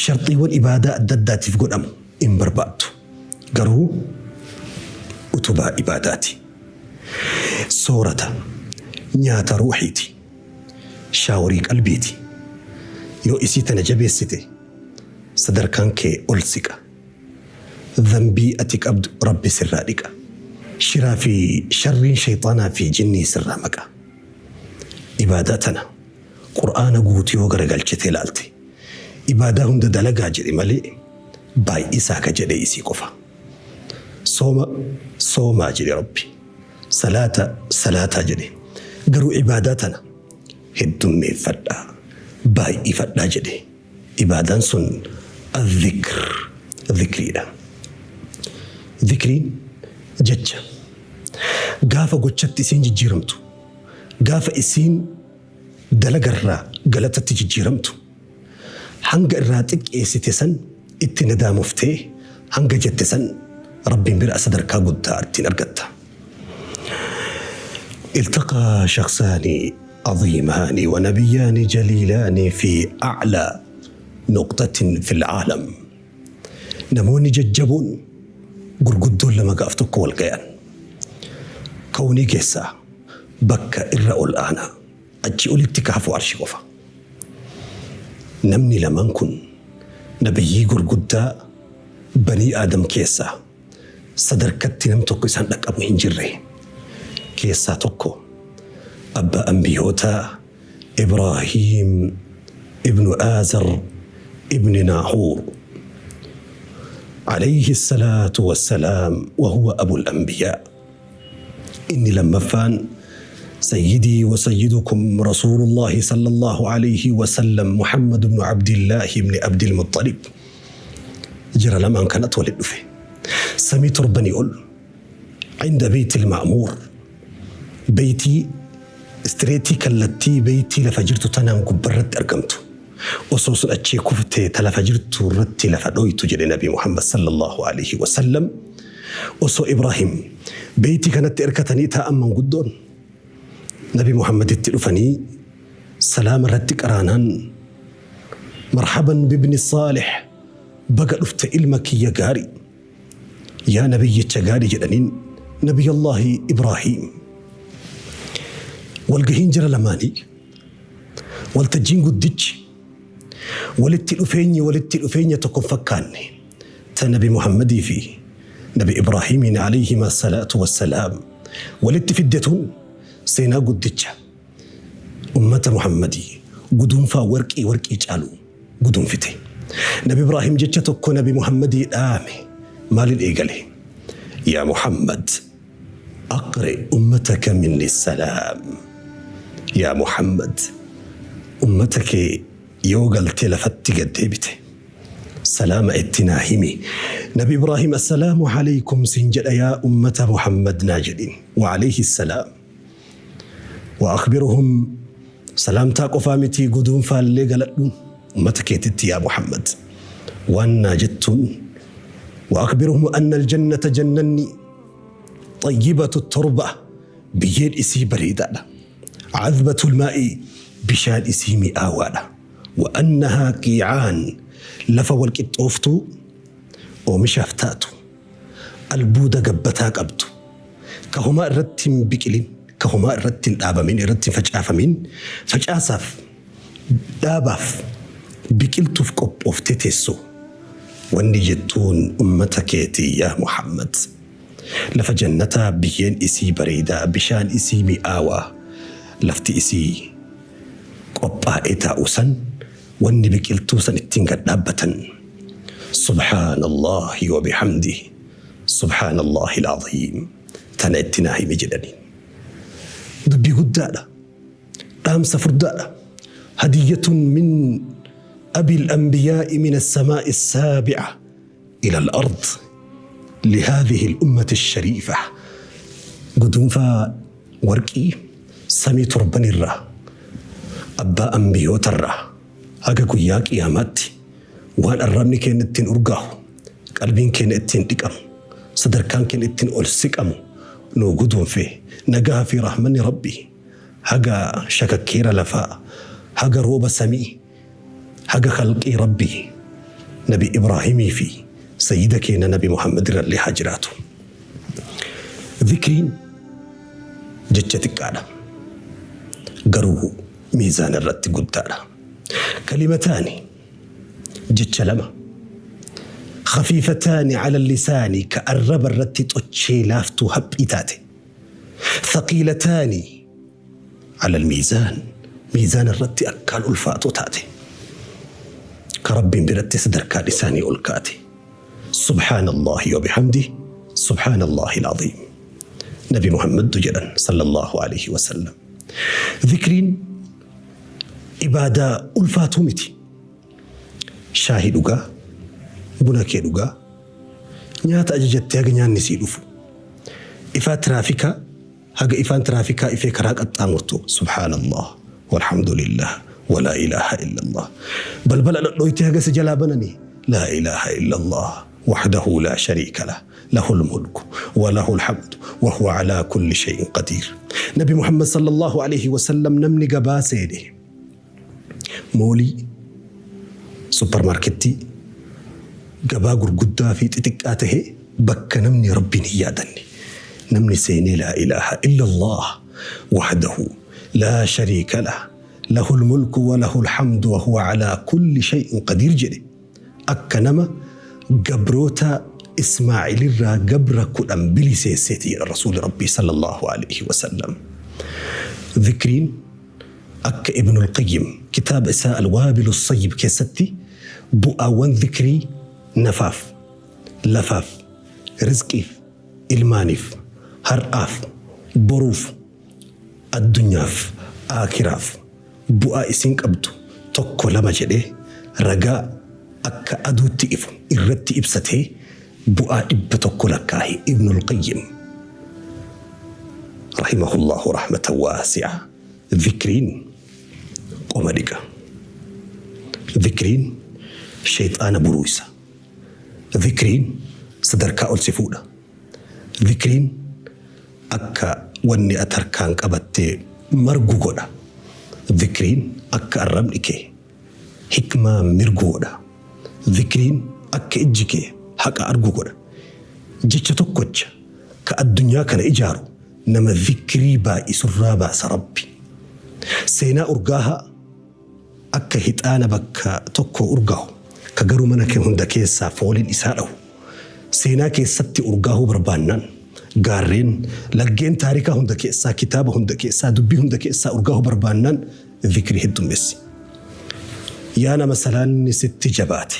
Sharxiiwwan ibaadaa adda addaatiif godhamu hin barbaaddu. Garuu utubaa ibaadaati. Soorata, nyaata ruuhiiti. Shaaworii qalbiiti. Yoo isii tana jabeessite sadarkaan kee ol siqa. Dhanbii ati qabdu Rabbi sirraa dhiqa. Shiraa fi sharriin sheyxaanaa fi jinnii sirraa maqa. Ibaadaa tana Qur'aana guutuu yoo garagalchitee laalte ibaadaa hunda dalagaa jedhe malee baay'isaa ka jedhe isii qofa. Sooma soomaa jedhe Rabbi. Salaata salaataa jedhe. Garuu ibaadaa tana heddummeeffadhaa, baay'ifadhaa jedhe. Ibaadaan sun Al-Dhikr, Dhikriidha. Dhikriin jecha. Gaafa gochatti isiin jijjiiramtu, gaafa isiin dalagarraa galatatti jijjiiramtu, hanga irraa xiqqeessite san itti nadaamoftee hanga jette san Rabbiin bira sadarkaa guddaa ittiin argatta. Iltaqaa shakhsaani aziimaani wa nabiyyaani jaliilaani fi a'laa nuqxatin fil aalam. Namoonni jajjaboon gurguddoon lama gaaf tokko wal gayan. Kawnii keessaa bakka irra ol aanaa achii olitti ka hafu arshi qofa. Namni lamaan kun nabiyyii gurguddaa banii Aadam keessaa sadarkatti nam tokko isaan dhaqqabu hin jirre keessaa tokko abbaa anbiyootaa Ibraahiim ibnu Aazar ibni Naahuur alayhi salaatu wassalaam wa huwa abul anbiyaa. Inni lammaffaan sayyidii wa sayyidukum rasuulullaahi sallallaahu alayhi wa sallam Muhammad ibnu Abdillaahi ibni Abdil Muxxalib. Jara lamaan kanatu walitti dhufe. Samii torbanii ol inda beeytil ma'muur beeytii istireetii kallattii beeytii lafa jirtu tanaan gubbarratti argamtu. Osoo sun achii kuftee ta lafa jirtu irratti lafa dhoytu jedhe Nabi Muhammad sallallahu alaihi wasallam. Osoo Ibraahim beeytii kanatti erkatanii taa'an manguddoon Nabi Muhammaditti dhufanii salaama irratti qaraanaan marhaban bibni saalih baga dhufte ilma kiyya gaarii yaa nabiyyicha gaarii jedhaniin Nabiyallaahi Ibraahim. Walgahiin jara lamaanii waltajjiin guddichi walitti dhufeenyi walitti dhufeenya tokko hin fakkaanne ta Nabi Muhammadii fi Nabi Ibraahimiin alayhima salaatu wassalaam walitti fidde tun seenaa guddicha ummata Muhammadii guduunfaa warqii warqii caalu guduunfite. Nabi Ibraahim jecha tokko Nabi Muhammadii dhaame maalin eegale? Yaa Muhammad aqri ummataka minni salaam. Yaa Muhammad ummata kee yoo galtee lafatti gad deebite salaama itti naa himi. Nabi Ibraahim assalaamu alaykum siin jedha yaa ummata Muhammad naa jedhin. Wa alayhi salaam. Wa akhbirhum salaamtaa qofaa mitii guduunfaallee galadhu ummata keetitti yaa Muhammad. Waan naa jettuun wa akhbirhum anna aljannata jannanni xayyibatu turba biyyeen isii bareedaadha. Cadbatul maa'i bishaan isii mi'aawaadha. Wa annahaa qiicaan lafa wal qixxooftuu oomishaaf taatu albuuda gabbataa qabdu ka homaa irratti hin biqilin, ka homaa irratti hin dhaabamin, irratti hin facaafamin, facaasaaf, dhaabaaf, biqiltuuf qophooftee teessu wanni jettuun ummata keetii yaa Muhammad lafa jannataa biyyeen isii bareedaa, bishaan isii mi'aawaa, lafti isii qophaa'ee taa'u san wanni biqiltuu san ittiin gad dhaabbatan Subhaanallaahi wa bihamdihi Subhaanallaahi al-aziim tana itti naa himi jedhaniin. Dubbii guddaadha. Dhaamsa furdaadha. Hadiyyatun min abil anbiyaa'i min as-samaa'i as-saabi'a ila al-ard lihaadhihi al-ummati ash-shariifa. Guduunfaa warqii samii torbanirraa abbaa anbiyootarraa haga guyyaa qiyaamaatti waan arrabni keenya ittiin urgaahu, qalbiin keenya ittiin dhiqamu, sadarkaan keenya ittiin ol siqamu nuu guduunfe nagaha fi rahmanni Rabbii haga shakakkeera lafaa, haga rooba samii, haga khalqii Rabbii. Nabi Ibraahimii fi sayyida keenya Nabi Muhammad irrallee haa jiraatu. Zikriin jecha xiqqaadha. Garuu miizaana irratti guddaadha. Kalimataani jecha lama. Khafiifataani ala lisaani ka arraba irratti xochee laaftuu haphii taate. Thaqiilataani ala miizaan miizaana irratti akkaan ulfaatoo taate. Ka Rabbiin biratti sadarkaan isaanii ol kaate. Subhaanallahi wa bihamdihi subhaanallahi al-aziim. Nabi Muhammadtu jedhan sallallahu alayhi wa sallam. Zikriin ibaadaa ulfaatuu miti. Shaahii dhugaa, buna kee dhugaa, nyaata ajajattee haga nyaanni sii dhufu. Ifaa tiraafikaa haga ifaan tiraafikaa ifee karaa qaxxaamurtu subhaanallah walhamdulillah walaa ilaaha illallah. Balbala dhodhooytee haga si jalaa bananii laa ilaaha illallah wahdahu laa shariika lah lahul mulku wa lahul hamdu wa huwa alaa kulli shay'in qadiir. Nabi Muhammad sallallahu alayhi wa sallam namni gabaa seene moolii, supparmaarkettii, gabaa gurguddaa fi xixiqqaa tahee bakka namni Rabbiin hin yaadanne namni seenee laa ilaaha illallah wahdahu laa shariika lah lahul mulku wa lahul hamdu wa huwa alaa kulli shay'in qadiir jedhe akka nama gabroota Ismaa'ilirraa gabra 10 biliseesseeti jedha Rasuuli Rabbii sallallahu alayhi wa sallam. Zikriin Akka Ibnul Qayyim kitaaba isaa Al-Waabilu Sayyib keessatti bu'aawwan zikrii nafaaf, lafaaf, rizqiif, ilmaaniif, har'aaf, boruuf, addunyaaf, aakhiraaf bu'aa isiin qabdu tokko lama jedhee ragaa akka aduutti ifu irratti ibsatee bu'aa 100 lakkaahe Ibnul Qayyim rahimahullahu rahmatan waasi'a. Zikriin qoma dhiqa. Zikriin sheyxaana buruuysa. Zikriin sadarkaa ol si fuudha. Zikriin akka wanni ati harkaan qabatte margu godha. Zikriin akka arrabni kee hikmaa mirgu godha. Zikriin akka ijji kee haqa argu godha. Jecha tokkocha ka addunyaa kana ijaaru nama zikrii baay'isurraa baasa Rabbi. Seenaa urgaahaa akka hixaana bakka tokkoo urgaahu ka garuu mana kee hunda keessaa fooliin isaa dhahu. Seenaa keessatti urgaahuu barbaannaan gaarreen, laggeen taarikaa hunda keessaa, kitaaba hunda keessaa, dubbii hunda keessaa urgaahuu barbaannaan zikrii heddummeessi. Yaa nama salaanni sitti jabaate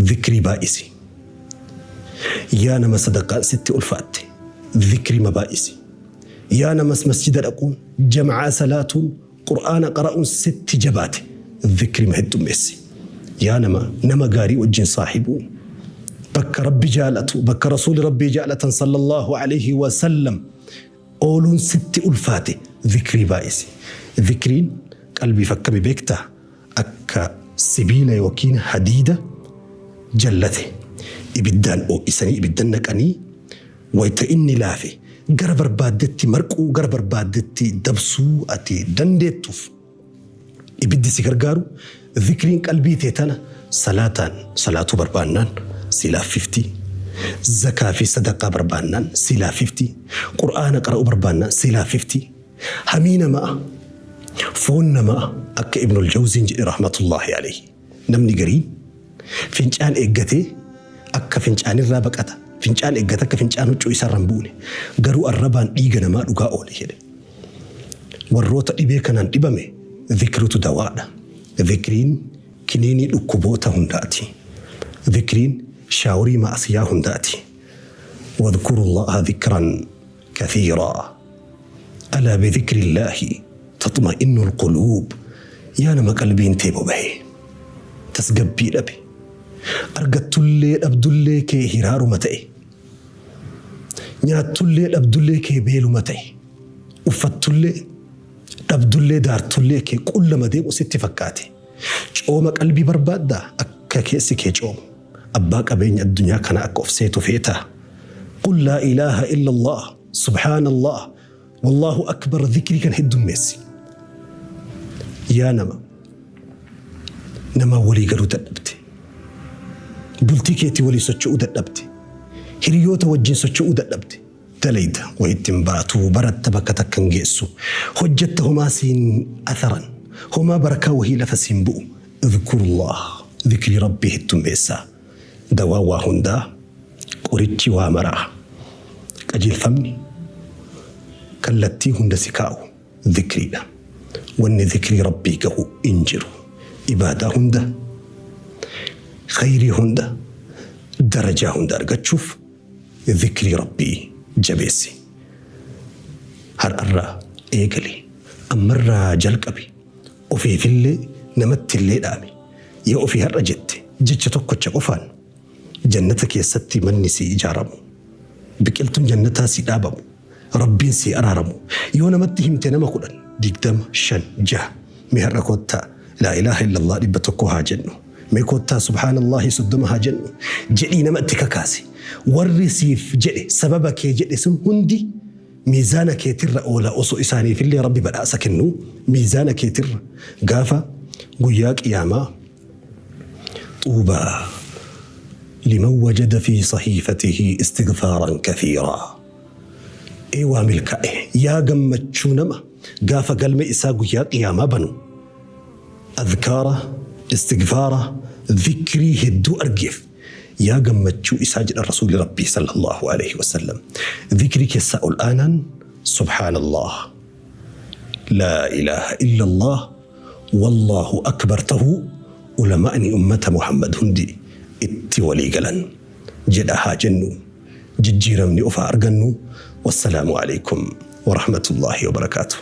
zikrii baay'isi. Yaa nama sadaqaan sitti ulfaatte zikrima baay'isi. Yaa namas masjida dhaquun, jama'aa salaatuun, Qur'aana qara'uun sitti jabaate zikrima heddummeessi. Yaa nama nama gaarii wajjin saahibuun, bakka Rabbi jaalatu, bakka Rasuuli Rabbii jaalatan sallallahu alayhi wa sallam ooluun sitti ulfaate zikrii baay'isi. Zikriin qalbiif akkami beektaa? Akka sibiila yookiin hadiida jallate ibiddaan oo'isanii ibidda naqanii wayta inni laafe gara barbaaddetti marquu gara barbaaddetti dabsuu ati dandeettuuf ibiddi si gargaaru zikriin qalbii tee tana salaataan salaatuu barbaannaan si laaffifti zakaa fi sadaqaa barbaannaan si laaffifti qur'aana qara'uu barbaannaan si laaffifti. Hamii namaa, foon namaa akka Ibnul Jawziin jedhe rahmatullaahi alayhi namni gariin fincaan eeggatee akka fincaanirraa baqata, fincaan eeggata akka fincaan huccuu isaarra hin buune, garuu arrabaan dhiiga namaa dhugaa oole jedhe. Warroota dhibee kanaan dhibame zikritu dawaadha. Zikriin kiniinii dhukkuboota hundaati. Zikriin shaaworii ma'asiyaa hundaati. Wadhkurullaaha zikran kathiiraa. Alaa bidhikrillaahi taxma'innul quluub Yaa nama qalbiin tee bobahe, tasgabbii dhabe, argattullee dhabdullee kee hiraaruma ta'e, nyaattullee dhabdullee kee beeluma ta'e, uffattullee dhabdullee daartullee kee qullama deemu sitti fakkaate, cooma qalbii barbaaddaa? Akka keessi kee coomu, abbaa qabeenya addunyaa kanaa akka of seetu feetaa? Qul laa ilaaha illallah Subhaanallah Wallaahu Akbar zikrii kana heddummeessi. Yaa nama namaa walii galuu dadhabde. Bultii keetii waliin socho'uu dadhabde. Hiriyoota wajjin socho'uu dadhabde. Dalayda wayitti hin baatu, baratta bakka takka hin geessu. Hojjatta homaa siin atharan. Homaa barakaa wahii lafa siin bu'u. Idhkurullah, dhikrii Rabbii heddummeessaa. Dawaan waa hundaa, qorichi waa maraa. Qajeelfamni kallattii hunda si kaa'u dhikriidha. Wanni dhikrii Rabbii gahu hin jiru. Ibaadaa hunda, khayrii hunda, darajaa hunda argachuuf dhikrii Rabbii jabeessi. Har'arraa eegali. Ammarraa jalqabi. Ofiifillee namattillee dhaami. Yoo ofii har'a jette jecha tokkocha qofaan jannata keessatti manni sii ijaaramu. Biqiltuun jannataa sii dhaabamu. Rabbiin sii araaramu. Yoo namatti himte nama 10, 20, 5, 6 mee har'a koottaa laa ilaaha illallah 100 haa jennu. Mee koottaa subhaanallaahi 30 haa jennu jedhii nama itti kakaasi. Warri siif jedhe sababa kee jedhe sun hundi miizaana keetirra oola osoo isaaniifillee Rabbi badhaasa kennuu miizaana keetirra gaafa guyyaa qiyaamaa xuubaa liman wajada fi sahiifatihi istigfaaran kathiiraa ee waa milkaa'e yaa gammachuu nama gaafa galme isaa guyyaa qiyaamaa banu adhkaara istigfaara dhikrii hedduu argeef Yaa gammachuu isaa jedhan Rasuulli Rabbii sallallaahu aleyhi wasallam. Zikrii keessaa ol aanaan Subhaanallaah, Laa ilaaha illallaah, Wallaahu akbar tahuu ulamaa'ni ummata Muhammad hundi itti walii galan. Jedhaa haa jennu. Jijjiiramni of haa argannu. Wassalaamu aleykum warahmatullaahi wabarakaatuh.